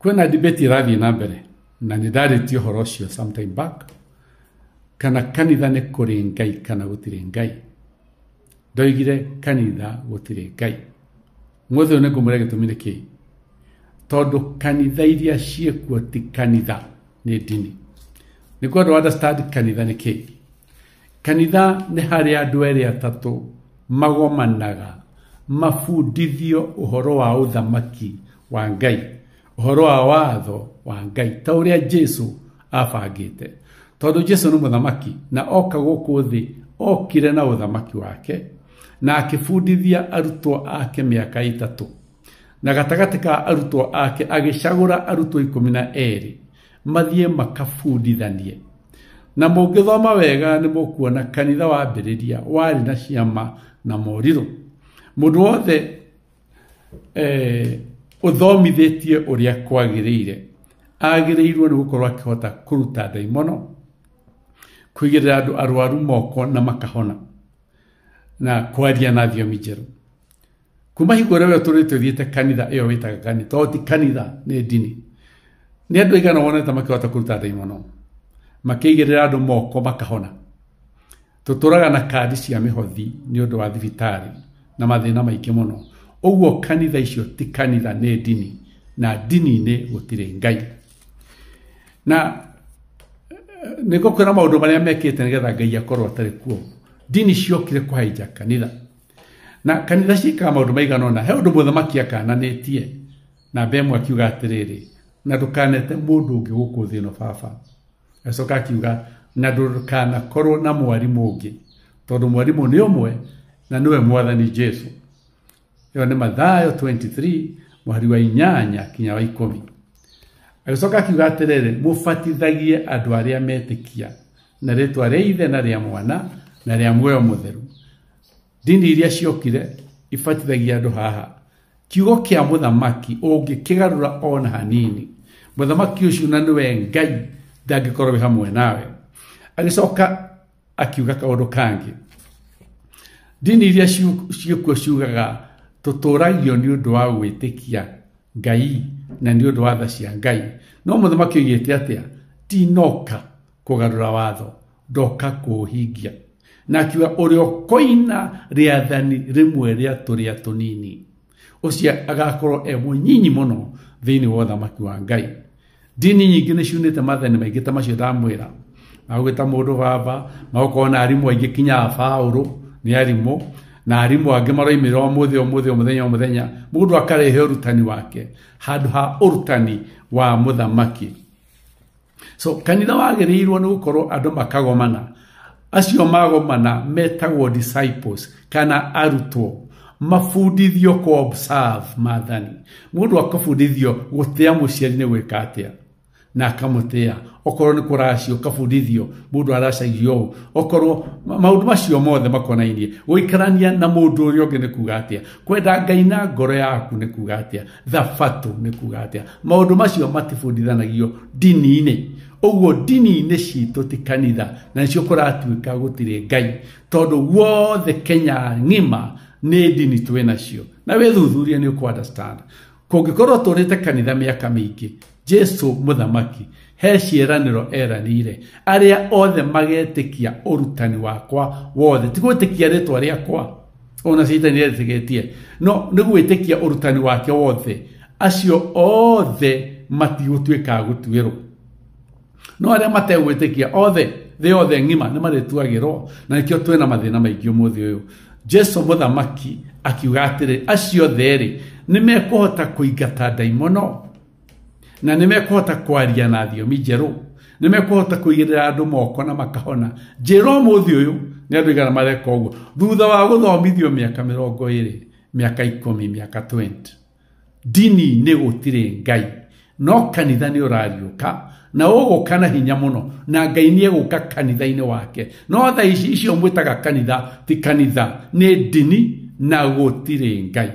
Kwĩna debate ĩrathiĩ na mbere na nĩ ndarĩtie ũhoro ũcio sometime back, kana kanitha nĩ kũrĩ Ngai kana gũtirĩ Ngai. Ndoigire kanitha gũtirĩ Ngai. Mũthĩ ũyũ nĩ ngũmwĩra gĩtũmi nĩ kĩĩ. Tondũ kanitha iria ciĩkuo ti kanitha, nĩ ndini. Nĩ kwendwo understand kanitha nĩ kĩĩ. Kanitha nĩ harĩa andũ erĩ atatũ magomanaga mabundithio ũhoro wa ũthamaki wa Ngai, ũhoro wa watho wa Ngai ta ũrĩa Jesu abangĩte. Tondũ Jesu nĩ mũthamaki na oka gũkũ thĩ okire na ũthamaki wake na akĩbundithia arutwo ake mĩaka 3, na gatagatĩ ka arutwo ake agĩcagũra arutwo 12 mathiĩ makabundithanie. Na mũngĩthoma wega nĩ mũkuona kanitha wambĩrĩria warĩ na ciama na morirũ. Mũndũ wothe ũthomithĩtie ũrĩa kwagĩrĩire agĩrĩirwo nĩ gũkorwo akĩhota kũruta ndaimono, kũigĩrĩra andũ arwaru moko na makahona, na kwaria na thiomi njerũ. Kuma hingo ĩrĩa tũrĩte ũthiĩte kanitha ĩyo wĩtaga kanitha, tondũ ti kanitha nĩ ndini. Nĩ andũ aigana wonete makĩhota kũruta ndaimono, makĩigĩrĩra andũ moko makahona. Tũtũraga na kandi cia mĩhothi nĩ ũndũ wa thibitarĩ na mathĩna maingĩ mũno. Ũguo kanitha icio ti kanitha, nĩ ndini, na ndini-inĩ gũtirĩ Ngai. Na nĩ ngũkwĩra maũndũ marĩa mekĩte nĩgetha Ngai akorwo atarĩ kuo. Ndini ciokire kũhaija kanitha, na kanitha ciĩkaga maũndũ maigana ũna. He ũndũ mũthamaki akananĩtie na mbemwe akiuga atĩrĩrĩ, na ndũkanete mũndũ ũngĩ gũkũ thĩ ĩno baba. Acoka akiuga na ndũkanakorwo na mwarimũ ũngĩ, tondũ mwarimũ nĩ ũmwe na nĩwe Mwathani Jesu. Ĩyo nĩ Mathayo 23 mũhari wa 8 kinya wa 10. Agĩcoka akiuga atĩrĩrĩ, mũbatithagie andũ arĩa metĩkia na rĩtwa rĩa Ithe na rĩa Mwana na rĩa Muoyo Mũtheru. Ndini iria ciokire ibatithagia andũ haha. Kiugo kĩa mũthamaki ũngĩkĩgarũra ona hanini, mũthamaki ũcio na nĩwe Ngai ndangĩkorwo wĩ hamwe nawe. Agĩcoka akiuga kaũndũ kangĩ. Ndini iria ciĩkuo ciugaga tũtũragio nĩ ũndũ wa gwĩtĩkia Ngai na nĩ ũndũ wa tha cia Ngai. No mũthamaki oigĩte atĩa? Ndinoka kũgarũra watho, ndoka kũũhingia. Na akiuga ũrĩa ũkoina rĩathani rĩmwe rĩa tũrĩa tũnini, ũcio agakorwo e mũnyinyi mũno thĩinĩ wa ũthamaki wa Ngai. Ndini nyingĩ nĩ ciunĩte maathani maingĩ ta macio ndamwĩra, magũgĩta mũndũ baba, magũkorwo na arimũ aingĩ kinya Paũlũ nĩ arimũ, na arimũ angĩ maroimĩra ũmũthĩ ũmũthĩ o mũthenya o mũthenya, mũndũ akarehe ũrutani wake handũ ha ũrutani wa mũthamaki. So kanitha wagĩrĩirwo nĩ gũkorwo andũ makagomana. Acio magomana metagwo disciples kana arutwo, mabundithio kũ observe maathani. Mũndũ akabundithio gũtĩa mũciari nĩ gwĩka atĩa, na akamũtĩa. Okorwo nĩ kũracio ũkabundithio mũndũ aracagio ũũ, okorwo maũndũ macio mothe makonainie. Gũikarania na mũndũ ũrĩa ũngĩ nĩ kuga atĩa, kwenda Ngai na ngoro yaku nĩ kuga atĩa, thabatũ nĩ kuga atĩa. Maũndũ macio matibundithanagio ndini-inĩ. Ũguo ndini-inĩ citũ ti kanitha, na nĩcio kũratuĩka gũtirĩ Ngai, tondũ guothe Kenya ng'ima nĩ ndini twĩ nacio. Na wĩthuthurie nĩ ũkũ understand. Kũngĩkorwo tũrĩte kanitha mĩaka mĩingĩ, Jesu mũthamaki he ciĩranĩro eranĩire arĩa othe magetĩkia ũrutani wakwa wothe, ti gwĩtĩkia rĩtwa rĩakwa ona Caitani etĩkĩtie, no nĩ gwĩtĩkia ũrutani wake wothe, acio othe matigũtuĩka a gũtuĩrwo. No arĩa mategwĩtĩkia othe, thĩ yothe ng'ima nĩ marĩtuagĩrwo, na nĩkĩo twĩna mathĩna maingĩ ũmũthĩ ũyũ. Jesu mũthamaki akiuga atĩrĩ, acio othe rĩ nĩ mekũhota kũingata ndaimono, na nĩ mekũhota kwaria na thiomi njerũ, nĩ mekũhota kũigĩrĩra andũ moko na makahona. Njĩra ũmũthĩ ũyũ nĩ andũ aigana mareka ũguo thutha wa gũthomithio mĩaka 20, mĩaka 10, mĩaka 20. Ndini nĩ gũtirĩ Ngai, no kanitha nĩ ũrariũka na ũgũka na hinya mũno, na Ngai nĩ egũka kanitha-inĩ wake. No thaa ici icio mwĩtaga kanitha ti kanitha, nĩ ndini na gũtirĩ Ngai.